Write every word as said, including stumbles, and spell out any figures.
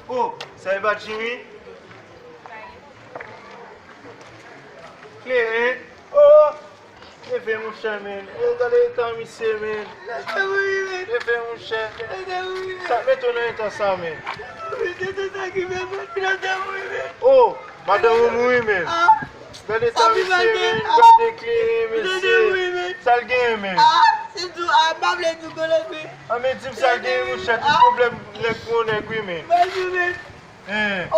Oh, sa e pa Jimmy? Kleren? Oh! Leve, monchè, men. E, gade eta misye, men. Leve, monchè. Sa k mete w nan eta sa, men? Oh, madanm ou mouri, men. Gade eta misye, men. Gade Kleren, mesye. Sa l genyen, men. Ah, men di m sa l genyen, monchè. Tout pwoblèm nèg pou yon nèg, wi, men. Hein.